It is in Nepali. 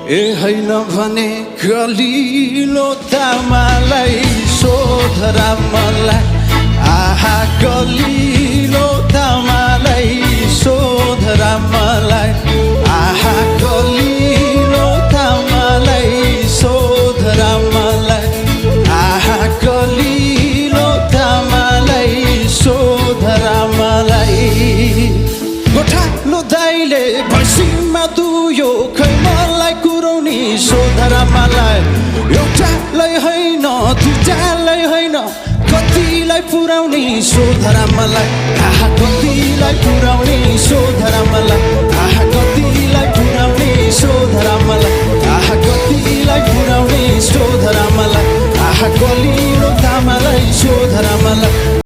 ए हैन भने कलिलो तामालाई सोधरा मलाई आहा कलिलो तामालाई सोधरा मलाई आहा कलिलो तामालाई सोधरा मलाई आहा कलिलो तामालाई सोधरा मलाई गोठालो दाइले भैँसीमा दुयो खै मलाई कुराउनी सोधरा मलाई एउटालाई होइन दुईटालाई होइन कतिलाई पुर्याउने सोधरा मलाई आहा कतिलाई पुर्याउने सोधरा मलाई आहा कतिलाई पुर्याउने सोधरा मलाई आहा कतिलाई पुर्याउने सोधरा मलाई आहा कलिलो तामालाई सोधरा मलाई